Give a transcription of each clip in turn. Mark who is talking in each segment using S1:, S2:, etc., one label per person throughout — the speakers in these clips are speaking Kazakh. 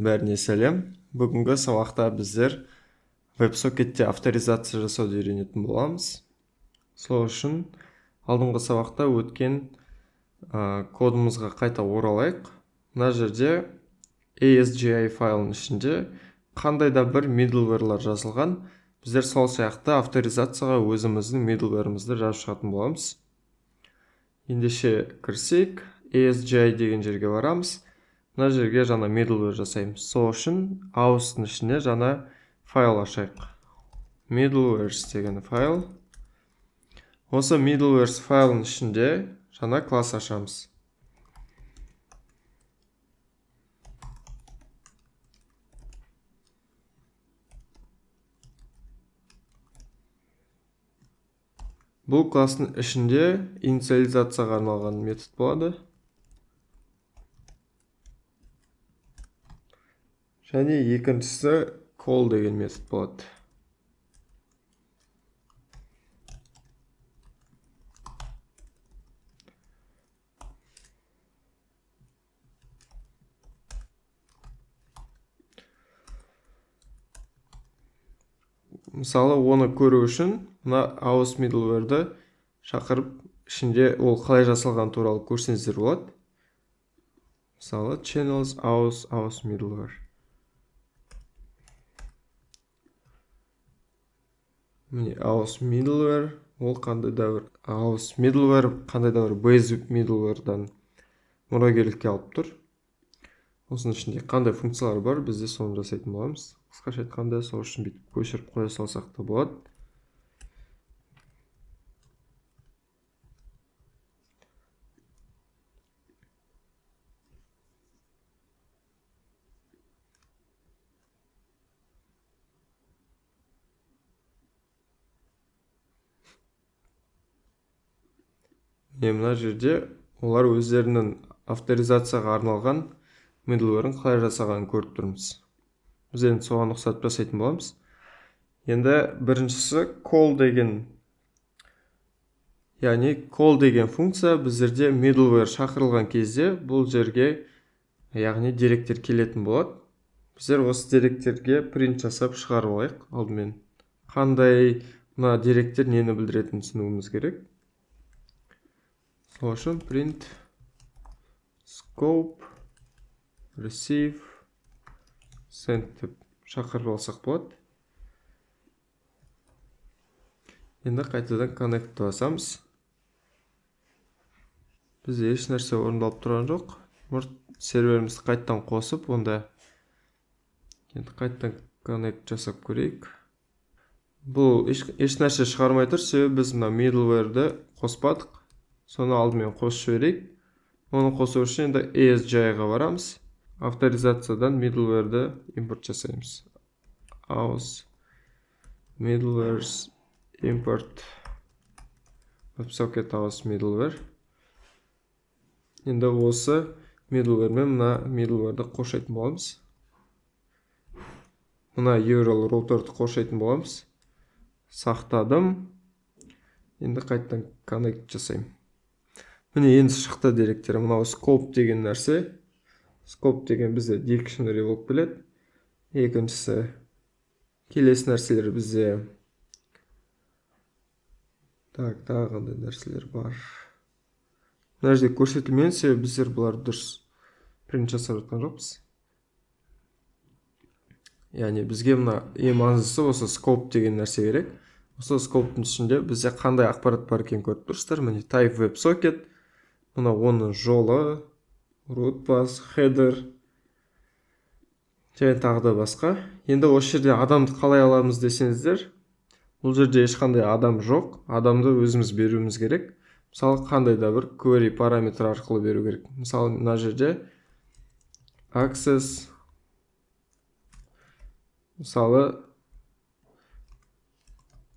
S1: Бәріне сәлем. Бүгінгі сабақта біздер WebSocket'те авторизация жасауды үйренетін боламыз. Сол үшін алдыңғы сабақта өткен кодымызға қайта оралайық. Мына жерде ASGI файлының ішінде қандай да бір middleware'лар жазылған. Біздер сол сияқты авторизацияға өзіміздің middleware'ымызды жазып шығатын боламыз. Ендеше кірсек, ASGI деген жерге барамыз. Мына жерге жаңа middleware жасаймыз. Сол үшін auth-тың ішіне жаңа файл ашайық. Middlewares деген файл. Осы middlewares файлының ішінде жаңа класс ашамыз. Бұл класстың ішінде инициализацияға арналған метод болады. Және екіншісі call деген метод болады. Мысалы, оны көру үшін мына auth middleware-ді шақырып, ішінде ол қалай жасалған туралы көрсеңіздер болады. Мысалы, channels auth, auth middleware. Міне auth middleware, ол қандай да бір auth middleware, қандай да бір base middleware-дан мұрагерлікке алып тұр. Осының ішінде қандай функциялар бар, біз де соны жасайтын боламыз. Қысқаша айтқанда, сол үшін бүйтіп көшіріп қоя салсақ та болады. Міне мына жерде олар өздерінің авторизацияға арналған middleware-ін қалай жасағанын көріп тұрмыз. Біз енді соған ұқсатып жасайтын боламыз. Енді біріншісі call деген, яғни call деген функция біздерде middleware шақырылған кезде бұл жерге, яғни деректер келетін болады. Біздер осы деректерге print жасап шығарып алайық алдымен. Қандай мына деректер нені білдіретінін түсінуіміз керек. Сол үшін print scope receive send деп шақырып алсақ болады. Енді қайтадан connect басамыз. Бізде еш нәрсе орындалып тұрған жоқ. Может, серверімізді қайтадан қосып, онда енді қайтадан connect жасап көрейік. Бұл еш нәрсе шығармай тұр, себебі біз мына middleware-ді қоспадық. Соны алдымен қосып жіберейік. Оны қосу үшін енді ASGI-ға барамыз. Авторизациядан middleware-ді импорт жасаймыз. Auth middlewares import WebSocket auth middleware. Енді осы middleware мен мына middleware-ді қоршайтын боламыз. Мына URL router-ді қоршайтын боламыз. Сақтадым. Енді қайтадан connect жасаймын. Міне енді шықты деректер. Мынау scope деген нәрсе. Scope деген бізде dictionary болып келеді. Екіншісі, келесі нәрселер бізде. Так, тағы қандай нәрселер бар? Мына жерде көрсетілмеген, себебі біздер бұларды дұрыс print жасап жатқан жоқпыз. Яғни бізге мына ең маңыздысы осы scope деген нәрсе керек. Осы scope-тың ішінде бізде қандай ақпарат бар екенін көріп тұрсыздар. Міне type WebSocket, мына оның жолы, root path, header және тағы да басқа. Енді осы жерде адамды қалай аламыз десеңіздер, бұл жерде ешқандай адам жоқ. Адамды өзіміз беруіміз керек. Мысалы, қандай да бір query параметр арқылы беру керек. Мысалы, мына жерде access, мысалы,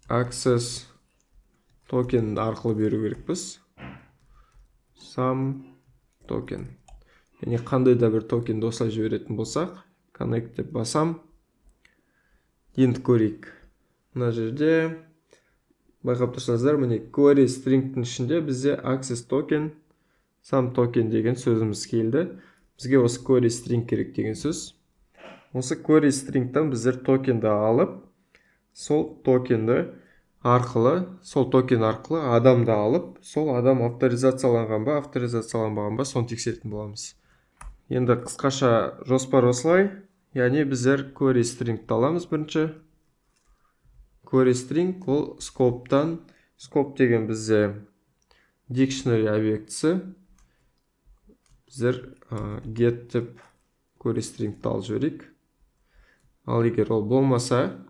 S1: access токен арқылы беру керекпіз. Some token. Яғни қандай да бір токенді осылай жіберетін болсақ, connect деп басам. Енді көрейік. Мына жерде байқап тұрсаңыздар, міне query string'тің ішінде бізде access token, some token деген сөзіміз келді. Бізге осы query string керек деген сөз. Осы query string'тан біздер токенді алып, сол токенді арқылы, сол токен арқылы адамды алып, сол адам авторизацияланған ба, авторизацияланбаған ба, соны тексеретін боламыз. Енді қысқаша жоспар осылай. Яғни біздер query string'ті аламыз бірінші. Query string ол scope-тан, scope деген бізде dictionary объектісі. Біздер get деп query string'ті алып жіберейік. Ал егер ол болмаса,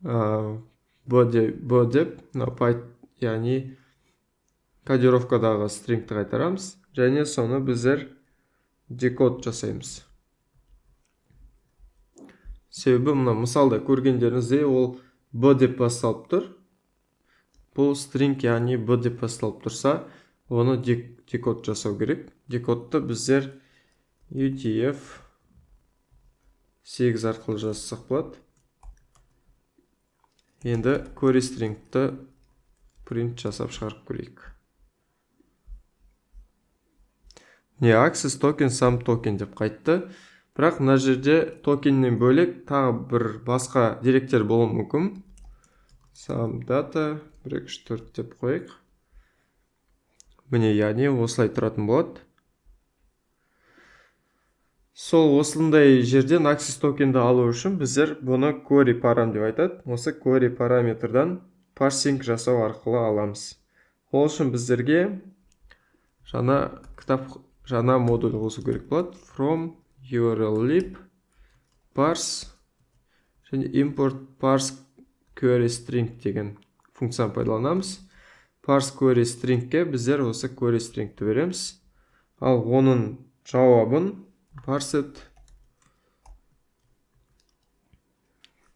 S1: b деп, яғни кодировкадағы string'ті қайтарамыз және соны біздер декод жасаймыз. Себебі мына мысалда көргендеріңіздей ол b деп басталып тұр. Бұл string, яғни b деп басталып тұрса, оны декод жасау керек. Декодты біздер UTF-8 арқылы жазсақ болады. Енді query string'ті print жасап шығарып көрейік. Не access token сам токен деп қайтты. Бірақ мына жерде токеннен бөлек тағы бір басқа деректер болуы мүмкін. Сам data 1, 2, 3, 4 деп қояйық. Міне, яғни осылай тұратын болады. Сол осындай жерден access токенді алу үшін біздер бұны query param деп айтады. Осы query параметрдан парсинг жасау арқылы аламыз. Ол үшін біздерге жаңа кітап, жаңа модуль қосу керек болады. From urllib parse және import parse query string деген функцияны пайдаланамыз. Parse query string'ке біздер осы query string'ті береміз. Ал оның жауабын parsed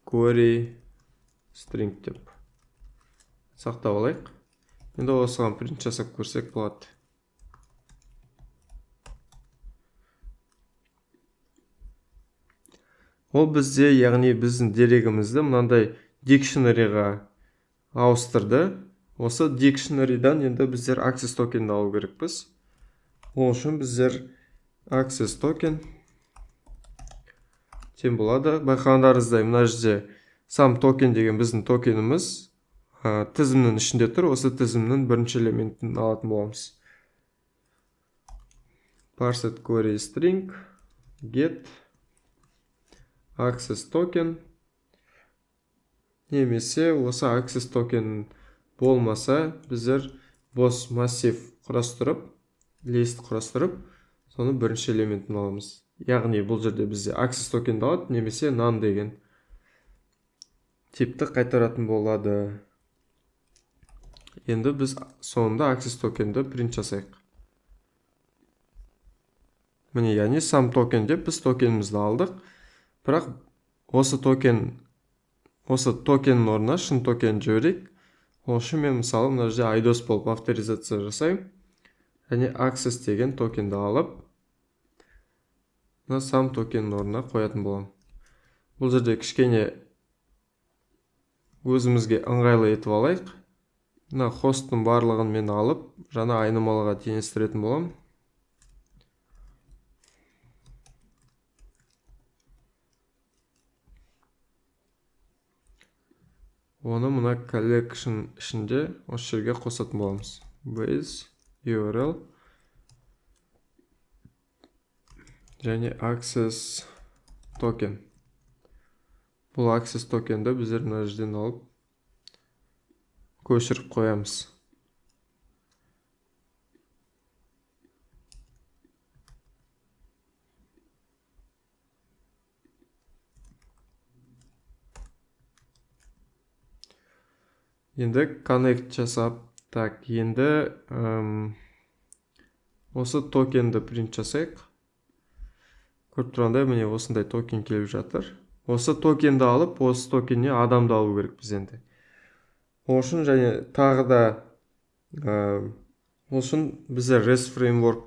S1: query string деп сақтап алайық. Енді осыған print жасап көрсек болады. Ол бізде, яғни біздің дерегімізді мынандай dictionary-ға ауыстырды. Осы dictionary-дан енді біздер access токенді алу керекпіз. Ол үшін біздер access токен тең болады. Байқағандарыңыздай мына жерде сам токен деген біздің токеніміз тізімнің ішінде тұр. Осы тізімнің бірінші элементін алатын боламыз. Parsed query string get access token немесе осы access token болмаса біздер бос массив құрастырып, лист құрастырып, соны бірінші элементін аламыз. Яғни бұл жерде бізде access токенді алады немесе none деген типті қайтаратын болады. Енді біз соңында access токенді print жасайық. Міне, яғни сам токен деп біз токенімізді алдық. Бірақ осы токеннің орнына шын токен жіберейік. Ол үшін мен мысалы мына жерде Айдос болып авторизация жасаймын. Және access деген токенді алып, мына сам токеннің орнына қоятын боламын. Бұл жерде кішкене өзімізге ыңғайлы етіп алайық. Мына хосттың барлығын мен алып, жаңа айнымалыға теңестіретін боламын. Оны мына collection ішінде осы жерге қосатын боламыз. Base URL және access token. Бұл access токенді біздер мына жерден алып көшіріп қоямыз. Енді connect жасап, так, енді осы токенді print жасайық. Көріп тұрғандай, міне осындай токен келіп жатыр. Осы токенді алып, осы токенне адамды алу керек біз енді. Ол үшін және тағы да, ол үшін біздер REST Framework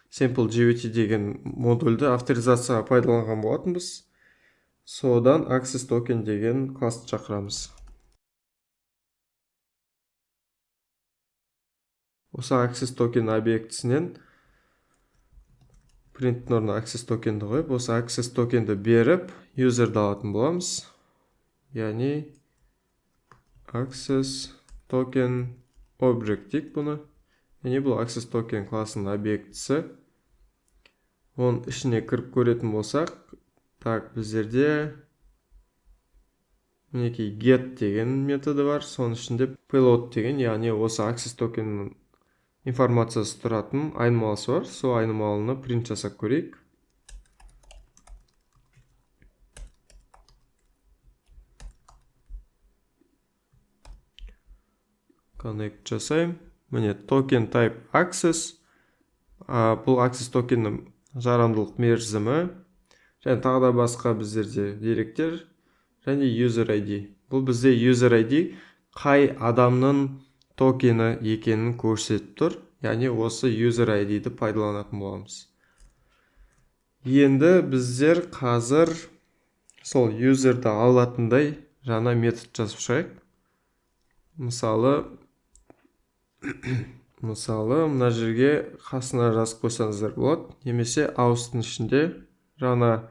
S1: Sample JWT деген модульді авторизацияға пайдаланған болатынбыз. Содан Access Token деген классты шақырамыз. Осы Access Token объектісінен Принттің орнына access токенді қойып, осы access токенді беріп, юзерді алатын боламыз. Яғни access token object дейік бұны. Яғни бұл access token классының объектісі. Оның ішіне кіріп көретін болсақ, так, біздерде мінекей get деген методы бар, соның ішінде payload деген, яғни осы access токеннің информациясы тұратын айнымалысы бар. Сол айнымалыны принт жасап көрейік. Connect жасаймын. Міне token type access. Бұл access токеннің жарамдылық мерзімі және тағы да басқа біздерде деректер және user ID. Бұл бізде user ID қай адамның токені екенін көрсетіп тұр. Яғни осы user ID-ді пайдаланатын боламыз. Енді біздер қазір сол юзерді алатындай жаңа метод жазып шығайық. Мысалы, мына жерге қасына жазып қойсаңыздар болады, немесе ауыстың ішінде жаңа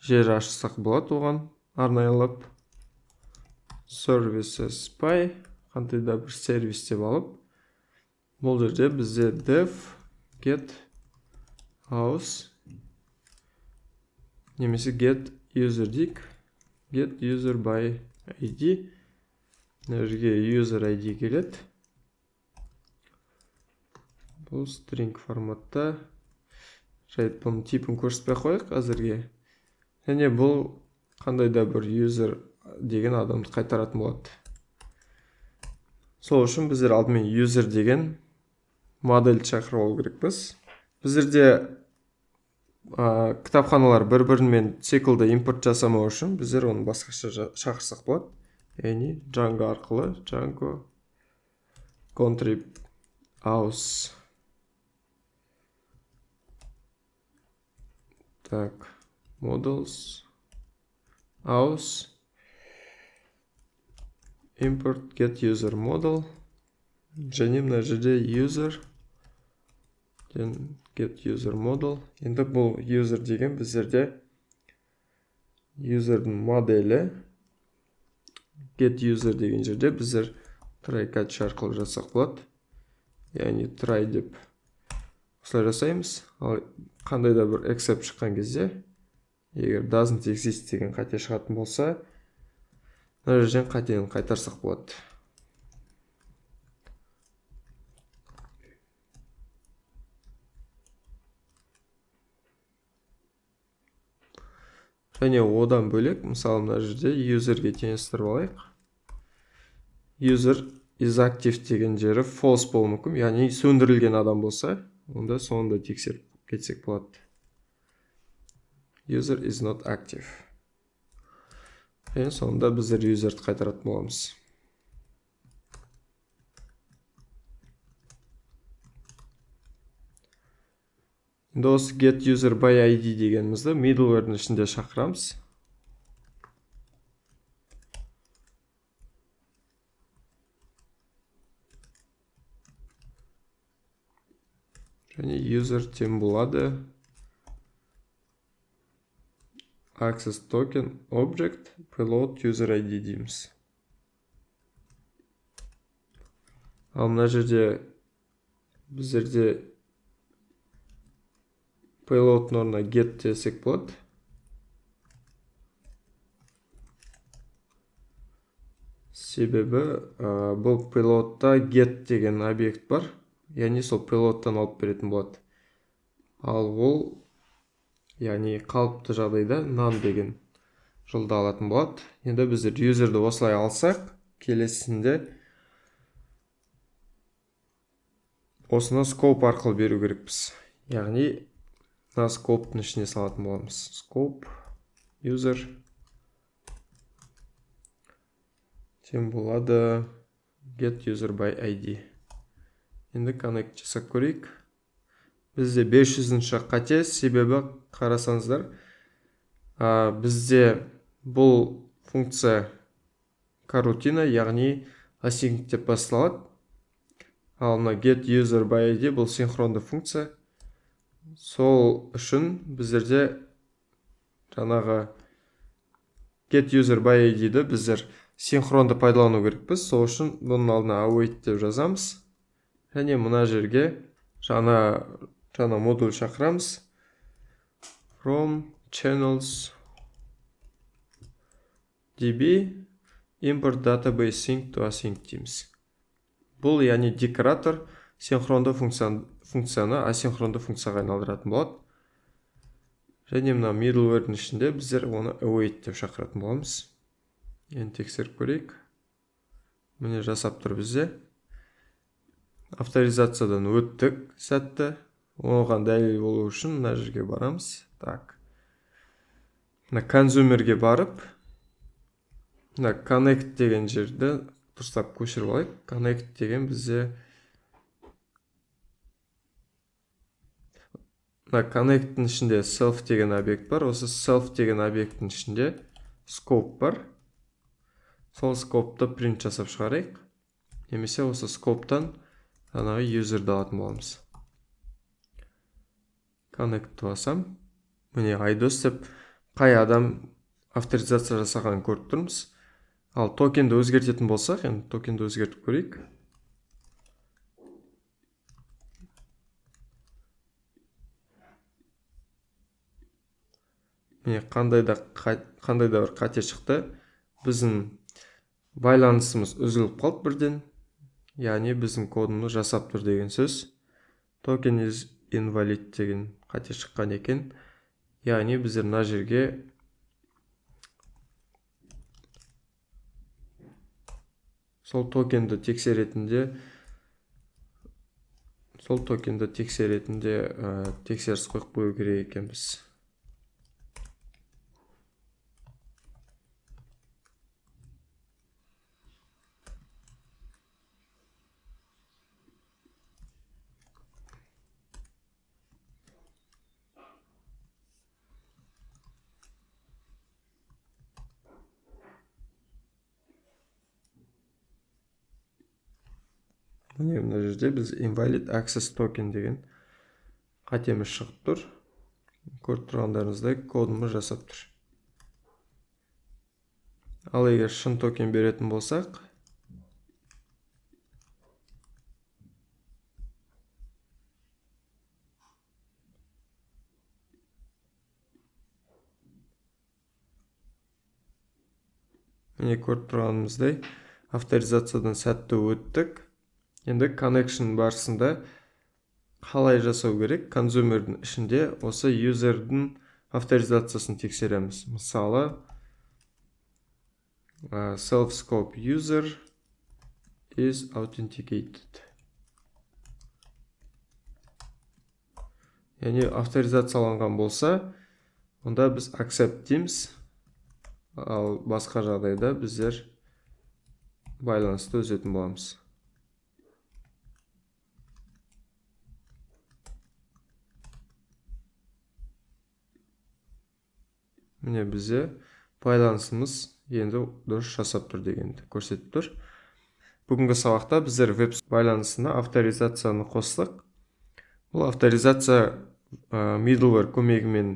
S1: жер ашсақ болады оған арнайылап. Services py қандай да бір сервис деп алып, бұл жерде бізде def get house немесе get user дейік, get user by ID. Мына жерге user ID келеді. Бұл string форматта. Жайт бұның типін көрсетпей қояйық әзірге. Және бұл қандай да бір user деген адамды қайтаратын болады. Сол үшін біздер алдымен user деген модельді шақырып алу керекпіз. Біздерде кітапханалар бір-бірімен циклді импорт жасамау үшін біздер оны басқаша шақырсақ болады. Яғни Django арқылы Django contrib house. Так, models house import get user model және мына жерде user get user model. Енді бұл user деген біздерде user'дің моделі. Get user деген жерде біздер try catch арқылы жасақ болады. Яғни try деп осылай жасаймыз. Ал қандай да бір except шыққан кезде, егер doesn't exist деген қате шығатын болса, мына жерден қатені қайтарсақ болады. Және одан бөлек, мысалы, мына жерде userге теңестіріп алайық. User is active деген жері false болуы мүмкін, яғни сөндірілген адам болса, онда соны да тексеріп кетсек болады. User is not active. Және соңында біздер userді қайтаратын боламыз. Енді осы get user by ID дегенімізді middleware-дің ішінде шақырамыз. Және user тең болады access token object payload user ID дейміз. Ал мына жерде біздерде payload-ның орнына get десек болады. Себебі бұл payload-та get деген объект бар. Яғни сол payload-тан алып беретін болады. Ал ол, яғни қалыпты жағдайда none деген жолды алатын болады. Енді біздер userді осылай алсақ, келесінде осыны scope арқылы беру керекпіз. Яғни мына scope-тың ішіне салатын боламыз. Scope user тең болады get user by ID. Енді connect жасап көрейік. Бізде 500-ші қате, себебі қарасаңыздар, бізде бұл функция корутина, яғни async деп басталады. Ал мына get user by ID бұл синхронды функция. Сол үшін біздерде жаңағы get user by ID-ді біздер синхронды пайдалану керекпіз. Сол үшін бұның алдына await деп жазамыз. Және мына жерге жаңа модуль шақырамыз. From channels db import database sync to async дейміз. Бұл яғни декоратор синхронды функцияны асинхронды функцияға айналдыратын болады. Және мына middleware-дің ішінде біздер оны await деп шақыратын боламыз. Енді тексеріп көрейік. Міне жасап тұр бізде. Авторизациядан өттік сәтті. Оған дәлел болу үшін мына жерге барамыз. Так. Мына консюмерге барып, мына connect деген жерді дұрыстап көшіріп алайық. Connect деген бізде мына connect-тің ішінде self деген объект бар. Осы self деген объекттің ішінде scope бар. Сол scope-ты print жасап шығарайық. Немесе осы scope-тан жаңағы user-ді алатын боламыз. Connect-ті басам. Міне Айдос деп қай адам авторизация жасағанын көріп тұрмыз. Ал токенді өзгертетін болсақ, енді токенді өзгертіп көрейік. Міне қандай да бір қате шықты. Біздің байланысымыз үзіліп қалды бірден. Яғни біздің кодымыз жасап тұр деген сөз. Токен is invalid деген қате шыққан екен. Яғни біздер мына жерге сол токенді тексеретінде тексеріс қойып қою керек екенбіз. Міне мына жерде біз invalid access token деген қатеміз шығып тұр. Көріп тұрғандарыңыздай кодымыз жасап тұр. Ал егер шын токен беретін болсақ, міне көріп тұрғанымыздай авторизациядан сәтті өттік. Енді connection барысында қалай жасау керек? Консюмердің ішінде осы юзердің авторизациясын тексереміз. Мысалы, self scope user is authenticated. Яғни авторизацияланған болса, онда біз accept дейміз. Ал басқа жағдайда біздер байланысты үзетін боламыз. Міне бізде байланысымыз енді дұрыс жасап тұр дегенді көрсетіп тұр. Бүгінгі сабақта біздер веб байланысына авторизацияны қостық. Бұл авторизация middleware көмегімен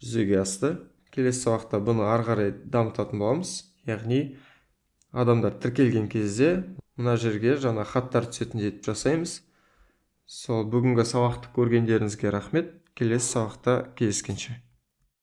S1: жүзеге асты. Келесі сабақта бұны ары қарай дамытатын боламыз. Яғни адамдар тіркелген кезде мына жерге жаңа хаттар түсетін етіп жасаймыз. Сол бүгінгі сабақты көргендеріңізге рахмет. Келесі сабақта кездескенше.